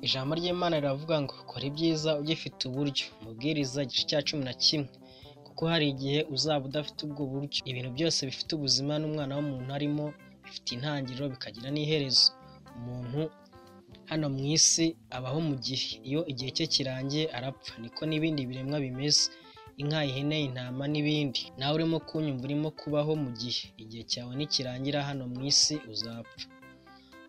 Ijambo ry'Imana riravuga ngo kora ibyiza ugifite uburyo. Umubwiriza igice cya 11. Kuko hari igihe uzaba udafite ubwo buryo. Ibintu byose bifite ubuzima n'umwana w'umuntu arimo bifite intangiriro bikagira n'iherezo. Umuntu hano mu isi abaho mu gihe, iyo igihe cye kirangiye arapfa. Niko n'ibindi biremwa bimeze, inka, ihene, intama n'ibindi. Nawe urimo kunyumva urimo kubaho mu gihe, igihe cyawe nikirangira hano mu isi uzapfa.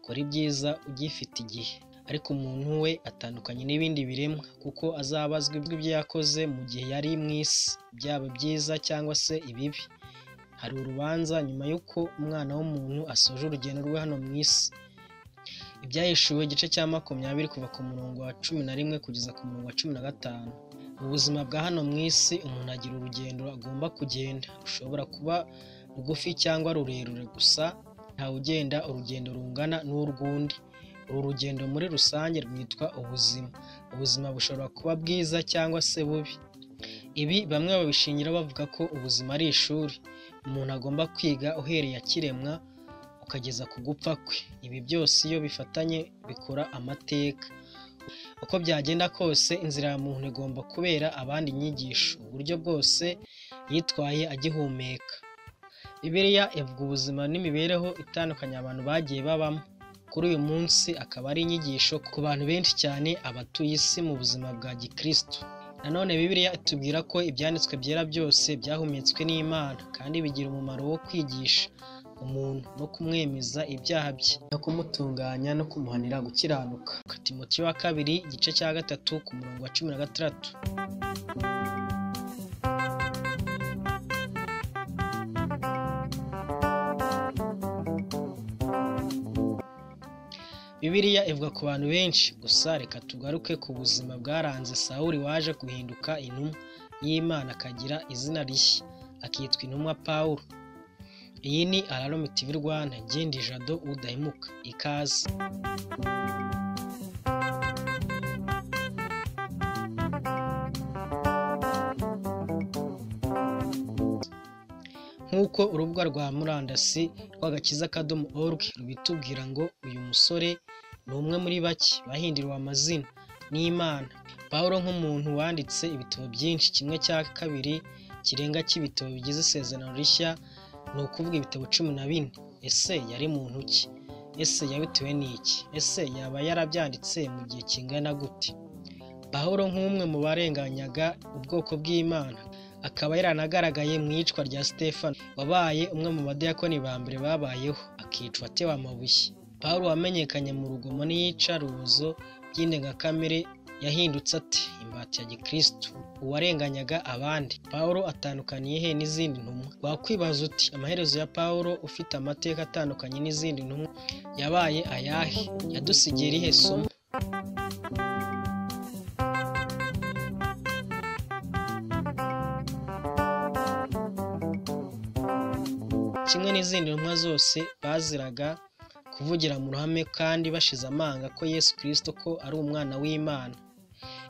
Kora ibyiza ugifite igihe. Ariko umuntu we atandukanye n'ibindi biremwa kuko azabazwa ibyo yakoze mu gihe yari mu isi, byaba byiza cyangwa se ibibi. Hari urubanza nyuma y'uko umwana w'umuntu asoje urugendo rwe hano mu isi. Ibyahishuwe igice cya 20 kuva ku murongo wa 11 kugeza ku murongo wa 15. Mu buzima bwa hano mu isi umuntu agira urugendo agomba kugenda, rushobora kuba rugufi cyangwa rurerure, gusa ntawugenda urugendo rungana n'urw'undi. Uru rugendo muri rusange rwitwa ubuzima. Ubuzima bushobora kuba bwiza cyangwa se bubi. Ibi bamwe babishingira bavuga ko ubuzima ari ishuri umuntu agomba kwiga uhereye akiremwa ukageza ku gupfa kwe. Ibi byose iyo bifatanye bikora amateka. Uko byagenda kose inzira ya muntu igomba kubera abandi inyigisho, uburyo bwose yitwaye agihumeka. Bibiliya ivuga ubuzima n'imibereho itandukanye abantu bagiye babamo. Kuri uyu munsi akaba ari inyigisho ku bantu benshi cyane abatuye isi mu buzima bwa gikristo. Nanone Bibiliya itubwira ko ibyanditswe byera byose byahumetswe n'Imana kandi bigira umumaro wo kwigisha umuntu no kumwemeza ibyaha bye, no kumutunganya no kumuhanira gukiranuka. Timoteyo wa kabiri igice cya 3 ku murongo wa 16. Bibiliya ivuga ku bantu benshi, gusa reka tugaruke ku buzima bwaranze Sawuli waje guhinduka intumwa y'Imana akagira izina rishya, akitwa intumwa Pawulo. Iyi ni Alarm TV Rwanda, njye Jado Udahemuka, ikaze. Nk'uko urubuga rwa murandasi rw'agakiza.org rubitubwira ngo uyu musore ni umwe muri bake bahinduriwe amazina n'Imana. Pawulo nk'umuntu wanditse ibitabo byinshi, kimwe cya kabiri kirenga cy'ibitabo bigize Isezerano Rishya, ni ukuvuga ibitabo 14. Ese yari muntu ki? Ese yabitewe n'iki? Ese yaba yarabyanditse mu gihe kingana gute? Pawulo nk'umwe mu barenganyaga ubwoko bw'Imana, akaba yaranagaragaye mu iyicwa rya Stefano wabaye umwe mu badiyakoni ba mbere babayeho, akicwa atewe amabuye. Pawulo wamenyekanye mu rugomo n'iyicarubozo by'indengakamere yahindutse ate imbata ya gikristo, uwarenganyaga abandi? Pawulo atandukaniye he n'izindi ntumwa? Wakwibaza uti amaherezo ya Pawulo ufite amateka atandukanye n'izindi ntumwa yabaye ayahe? Yadusigiye irihe somo? Kimwe n'izindi ntumwa zose baziraga kuvugira mu ruhame kandi bashize amanga ko Yesu Kristo ko ari umwana w'Imana.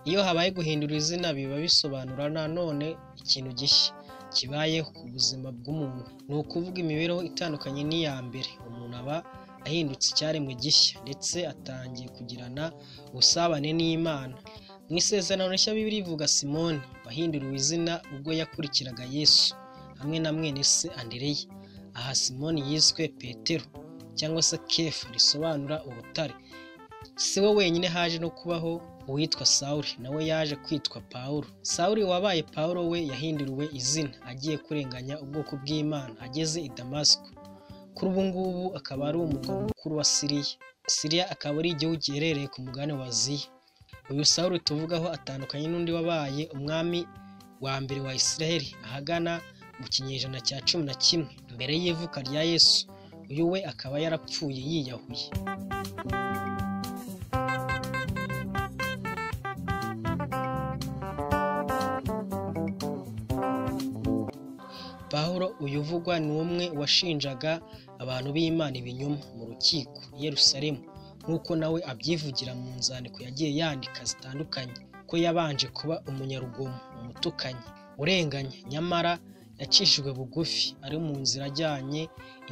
Iyo habaye guhindura izina biba bisobanura nanone ikintu gishya kibayeho ku buzima bw'umuntu, ni ukuvuga imibereho itandukanye n'iya mbere. Umuntu aba ahindutse icyaremwe gishya ndetse atangiye kugirana ubusabane n'Imana. Mu Isezerano Rishya Bibiliya ivuga Simoni wahinduriwe izina ubwo yakurikiraga Yesu hamwe na mwene se Andereya. Aha Simoni yiswe Petero cyangwa se Kefa risobanura urutare. Si we wenyine, haje no kubaho uwitwa Sawuli nawe yaje kwitwa Pawulo. Sawuli wabaye Pawulo we yahinduriwe izina agiye kurenganya ubwoko bw'Imana ageze i Damasiko. Kuri ubu ngubu akaba ari umugabo mukuru wa Siriya. Siriya akaba ari igihugu giherereye ku mugabane wa Aziya. Uyu Sawuli tuvugaho atandukanye n'undi wabaye umwami wa mbere wa Isiraheli ahagana mu kinyejana cya 11 mbere y'ivuka rya Yesu. Uyu we akaba yarapfuye yiyahuye. Pawulo uyu uvugwa ni umwe washinjaga abantu b'Imana ibinyoma mu rukiko i Yerusalemu, nk'uko nawe abyivugira mu nzandiko yagiye yandika zitandukanye, ko yabanje kuba umunyarugomo, umutukanyi, urenganya, nyamara yacishijwe bugufi ari mu nzira ajyanye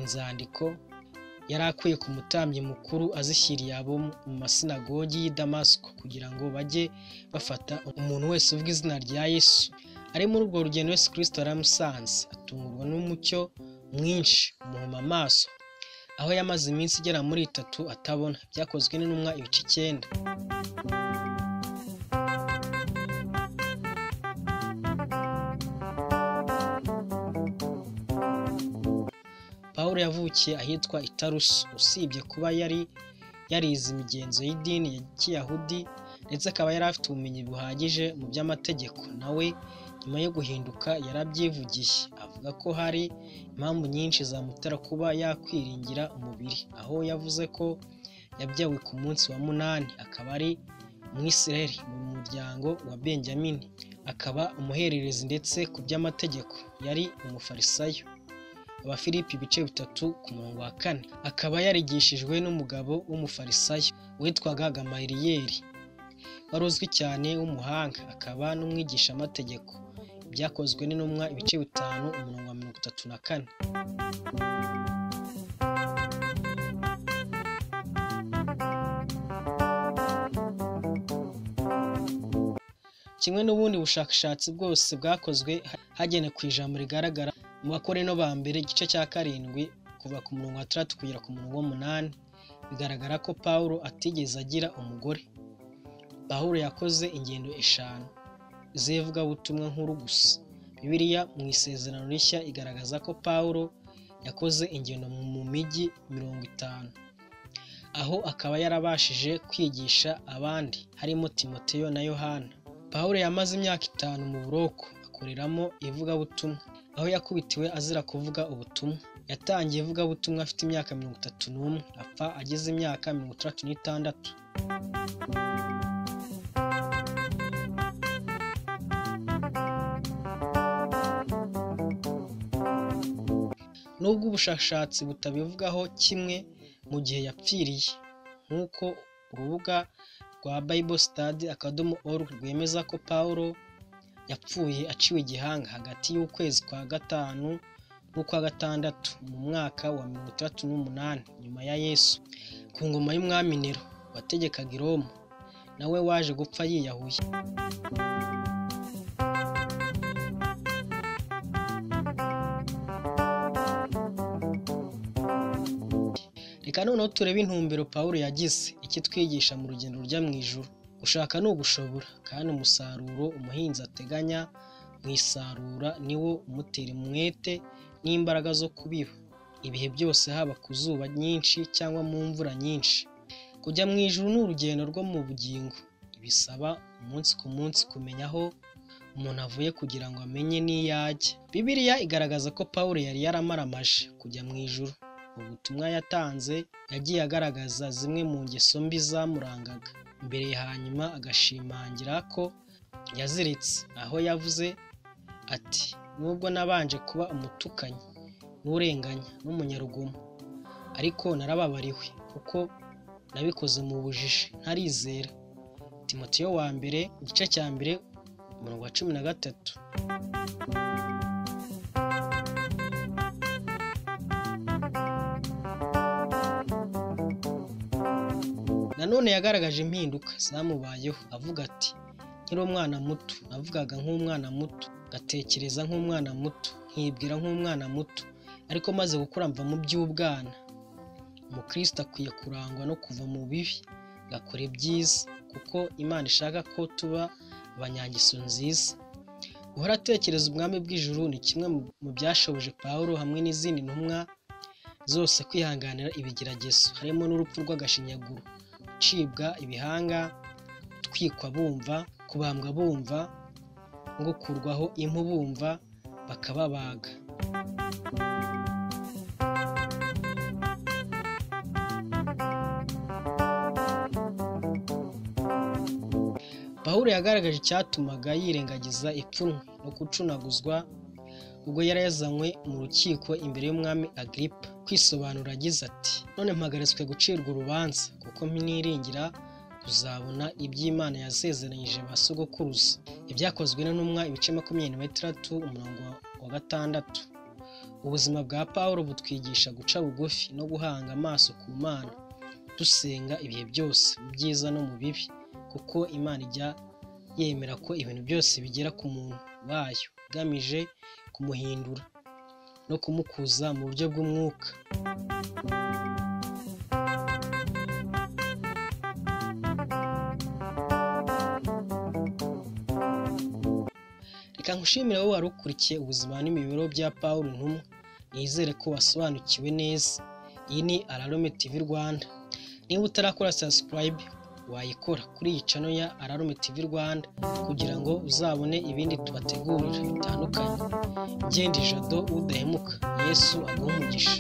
inzandiko yari akwiye ku mutambyi mukuru azishyiriye abo mu masinagogi y'i Damasiko kugira ngo bajye bafata umuntu wese uvuga izina rya Yesu. Ari muri urwo rugendo Yesu Kristo yaramusanze, atungurwa n'umucyo mwinshi umuhuma amaso, aho yamaze iminsi igera muri 3 atabona. Byakozwe n'intumwa ibice 9. Pawulo yavukiye ahitwa i Taruso. Usibye kuba yari yarize imigenzo y'idini ya Kiyahudi ndetse akaba yari afite ubumenyi buhagije mu by'amategeko, nawe nyuma yo guhinduka yarabyivugiye, avuga ko hari impamvu nyinshi zamutera kuba yakwiringira umubiri, aho yavuze ko yabyawe ku munsi wa 8, akaba ari Umwisirayeli mu muryango wa Benjamini, akaba umuhererezi ndetse ku by'amategeko yari umufarisayo. Abafilipi ibice 3 ku murongo wa 4. Akaba yarigishijwe n'umugabo w'umufarisayo witwaga Gamaliyeli, wari uzwi cyane w'umuhanga, akaba n'umwigishamategeko. Ibyakozwe n'intumwa ibice 5 umurongo wa 34. Kimwe n'ubundi bushakashatsi bwose bwakozwe hagenewe ku ijambo rigaragara mu Bakorinto ba mbere igice cya 7 kuva ku murongo wa 6 kugera ku murongo wa 8, bigaragara ko Pawulo atigeze agira umugore. Pawulo yakoze ingendo 5 z'ivugabutumwa nkuru gusa. Bibiliya mu Isezerano Rishya igaragaza ko Pawulo yakoze ingendo mu mijyi 50, aho akaba yarabashije kwigisha abandi harimo Timoteyo na Yohana. Pawulo yamaze imyaka 5 mu buroko akoreramo ivugabutumwa, aho yakubitiwe azira kuvuga ubutumwa. Yatangiye ivugabutumwa afite imyaka 31, apfa ageze imyaka 66. Nubwo ubushakashatsi butabivugaho kimwe mu gihe yapfiriye, nk'uko urubuga rwa BibleStudy.org rwemeza ko Pawulo yapfuye aciwe igihanga hagati y'ukwezi kwa 5 n'ukwa 6 mu mwaka wa 68 nyuma ya Yesu, ku ngoma y'umwami Nero wategekaga i Roma, nawe waje gupfa yiyahuye. Reka noneho turebe intumbero Pawulo yagize ikitwigisha mu rugendo rujya mu ijuru. Gushaka ni ugushobora, kandi umusaruro umuhinzi ateganya mu isarura niwo umutera umwete n'imbaraga zo kubiba ibihe byose, haba ku zuba nyinshi cyangwa mu mvura nyinshi. Kujya mu ijuru ni urugendo rwo mu bugingo, bisaba umunsi ku munsi kumenya aho umuntu avuye kugira ngo amenye n'iyo ajya. Bibiliya igaragaza ko Pawulo yari yaramaramaje kujya mu ijuru. Mu butumwa yatanze yagiye agaragaza zimwe mu ngeso mbi zamurangaga mbere, hanyuma agashimangira ko yaziritse, aho yavuze ati: nubwo nabanje kuba umutukanyi n'urenganya n'umunyarugomo, ariko narababariwe kuko nabikoze mu bujiji ntarizera. Timoteyo wa mbere igice cya 1 umurongo wa 13. Nanone yagaragaje impinduka zamubayeho avuga ati: nkiri umwana muto navugaga nk'umwana muto, ngatekereza nk'umwana muto, nkibwira nk'umwana muto, ariko maze gukura mva mu by'ubwana. Umukristo akwiye kurangwa no kuva mu bibi agakora ibyiza, kuko Imana ishaka ko tuba abanyangeso nziza. Guhora atekereza ubwami bw'ijuru ni kimwe mu byashoboje Pawulo hamwe n'izindi ntumwa zose kwihanganira ibigeragezo, harimo n'urupfu rw'agashinyaguro, gucibwa ibihanga, gutwikwa bumva, kubambwa bumva, no gukurwaho impu bumva bakababaga. Pawulo yagaragaje icyatumaga yirengagiza ipfunwe no gucunaguzwa ubwo yari yazanywe mu rukiko imbere y'umwami Agripa kwisobanura agize ati: none mpagaritswe gucirwa urubanza kuko niringira kuzabona iby'Imana yasezeranyije ba sogokuruza. Ibyakozwe n'intumwa ibice 26 umurongo wa 6. Ubuzima bwa Pawulo butwigisha guca bugufi no guhanga amaso ku Mana, dusenga ibihe byose, mu byiza no mu bibi, kuko Imana ijya yemera ko ibintu byose bigera ku muntu wayo, igamije kumuhindura no kumukuza mu buryo bw'umwuka. Reka nkushimire wowe wari ukurikiye ubuzima n'imibereho bya Pawulo intumwa, nizere ko wasobanukiwe neza. Iyi ni Ararume TV Rwanda. Niba utarakora subscribe wayikora kuri iyi channel ya Ararume TV Rwanda kugira ngo uzabone ibindi tubategurira bitandukanye. Ngende Jado udahemuka, Yesu aguhe umugisha.